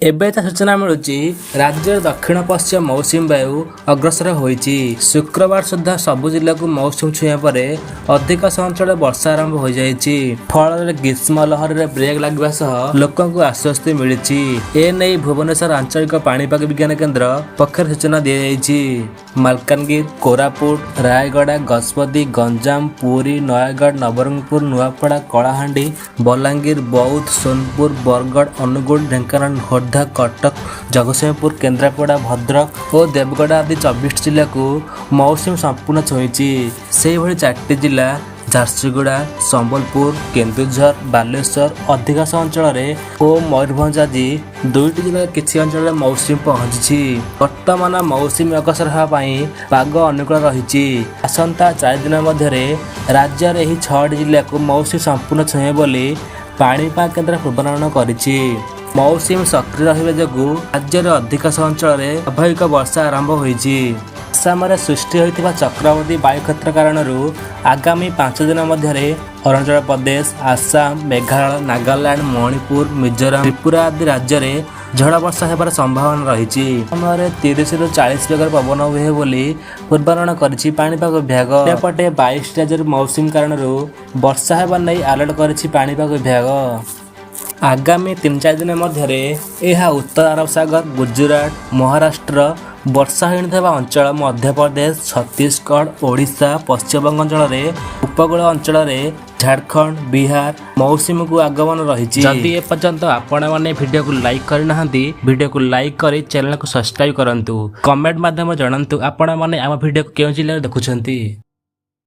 ଏବେ ତା ସୂଚନା ମିଳୁଛି, ରାଜ୍ୟର ଦକ୍ଷିଣ ପଶ୍ଚିମ ମୌସୁମୀ ବାୟୁ ଅଗ୍ରସର ହୋଇଛି। ଶୁକ୍ରବାର ସୁଦ୍ଧା ସବୁ ଜିଲ୍ଲାକୁ ମୌସୁମୀ ଛୁଇଁବା ପରେ ଅଧିକାଂଶ ଅଞ୍ଚଳରେ ବର୍ଷା ଆରମ୍ଭ ହୋଇଯାଇଛି। ଫଳରେ ଗ୍ରୀଷ୍ମ ଲହରରେ ବ୍ରେକ୍ ଲାଗିବା ସହ ଲୋକଙ୍କୁ ଆଶ୍ୱସ୍ତି ମିଳିଛି। ଏ ନେଇ ଭୁବନେଶ୍ୱର ଆଞ୍ଚଳିକ ପାଣିପାଗ ବିଜ୍ଞାନ କେନ୍ଦ୍ର ପକ୍ଷରୁ ସୂଚନା ଦିଆଯାଇଛି। ମାଲକାନଗିରି, କୋରାପୁଟ, ରାୟଗଡ଼ା, ଗଜପତି, ଗଞ୍ଜାମ, ପୁରୀ, ନୟାଗଡ଼, ନବରଙ୍ଗପୁର, ନୂଆପଡ଼ା, କଳାହାଣ୍ଡି, ବଲାଙ୍ଗୀର, ବୌଦ୍ଧ, ସୋନପୁର, ବରଗଡ଼, ଅନୁଗୁଳ, ଢେଙ୍କାନାଳ, ଖୋର୍ଦ୍ଧା, କଟକ, ଜଗତସିଂହପୁର, କେନ୍ଦ୍ରାପଡ଼ା, ଭଦ୍ରକ ଓ ଦେବଗଡ଼ ଆଦି 24ଟି ଜିଲ୍ଲାକୁ ମୌସୁମୀ ସମ୍ପୂର୍ଣ୍ଣ ଛୁଇଁଛି। ସେହିଭଳି ଚାରିଟି ଜିଲ୍ଲା ଝାରସୁଗୁଡ଼ା, ସମ୍ବଲପୁର, କେନ୍ଦୁଝର, ବାଲେଶ୍ୱର ଅଧିକାଂଶ ଅଞ୍ଚଳରେ ଓ ମୟୂରଭଞ୍ଜ ଆଦି ଦୁଇଟି ଜିଲ୍ଲାର କିଛି ଅଞ୍ଚଳରେ ମୌସୁମୀ ପହଞ୍ଚିଛି। ବର୍ତ୍ତମାନ ମୌସୁମୀ ଅଗ୍ରସର ହେବା ପାଇଁ ପାଗ ଅନୁକୂଳ ରହିଛି। ଆସନ୍ତା 4 ଦିନ ମଧ୍ୟରେ ରାଜ୍ୟର ଏହି ଛଅଟି ଜିଲ୍ଲାକୁ ମୌସୁମୀ ସମ୍ପୂର୍ଣ୍ଣ ଛୁଇଁବ ବୋଲି ପାଣିପାଗ କେନ୍ଦ୍ର ପୂର୍ବାନୁମାନ କରିଛି। ମୌସୁମୀ ସକ୍ରିୟ ରହିବା ଯୋଗୁଁ ରାଜ୍ୟର ଅଧିକାଂଶ ଅଞ୍ଚଳରେ ସ୍ୱାଭାବିକ ବର୍ଷା ଆରମ୍ଭ ହୋଇଛି। ଆସାମରେ ସୃଷ୍ଟି ହୋଇଥିବା ଚକ୍ରବାତୀ ବାୟୁକ୍ଷେତ୍ର କାରଣରୁ ଆଗାମୀ 5 ଦିନ ମଧ୍ୟରେ ଅରୁଣାଚଳ ପ୍ରଦେଶ, ଆସାମ, ମେଘାଳୟ, ନାଗାଲାଣ୍ଡ, ମଣିପୁର, ମିଜୋରାମ, ତ୍ରିପୁରା ଆଦି ରାଜ୍ୟରେ ଝଡ଼ ବର୍ଷା ହେବାର ସମ୍ଭାବନା ରହିଛି। ସମୟରେ 30ରୁ 40 ବେଗରେ ପବନ ହୁଏ ବୋଲି ପୂର୍ବାନୁମାନ କରିଛି ପାଣିପାଗ ବିଭାଗ। ଅନ୍ୟପଟେ 22 ରାଜ୍ୟରେ ମୌସୁମୀ କାରଣରୁ ବର୍ଷା ହେବା ନେଇ ଆଲର୍ଟ କରିଛି ପାଣିପାଗ ବିଭାଗ। ଆଗାମୀ 3-4 ଦିନ ମଧ୍ୟରେ ଏହା ଉତ୍ତର ଆରବ ସାଗର, ଗୁଜୁରାଟ, ମହାରାଷ୍ଟ୍ର, ବର୍ଷା ହୋଇନଥିବା ଅଞ୍ଚଳ, ମଧ୍ୟପ୍ରଦେଶ, ଛତିଶଗଡ଼, ଓଡ଼ିଶା, ପଶ୍ଚିମବଙ୍ଗ ଅଞ୍ଚଳରେ, ଉପକୂଳ ଅଞ୍ଚଳରେ, ଝାଡ଼ଖଣ୍ଡ, ବିହାର ମୌସୁମୀକୁ ଆଗମନ ରହିଛି। ଯଦି ଏପର୍ଯ୍ୟନ୍ତ ଆପଣମାନେ ଭିଡ଼ିଓକୁ ଲାଇକ୍ କରିନାହାନ୍ତି, ଭିଡ଼ିଓକୁ ଲାଇକ୍ କରି ଚ୍ୟାନେଲକୁ ସବସ୍କ୍ରାଇବ୍ କରନ୍ତୁ। କମେଣ୍ଟ ମାଧ୍ୟମରେ ଜଣାନ୍ତୁ ଆପଣମାନେ ଆମ ଭିଡ଼ିଓକୁ କେଉଁ ଜିଲ୍ଲାରେ ଦେଖୁଛନ୍ତି।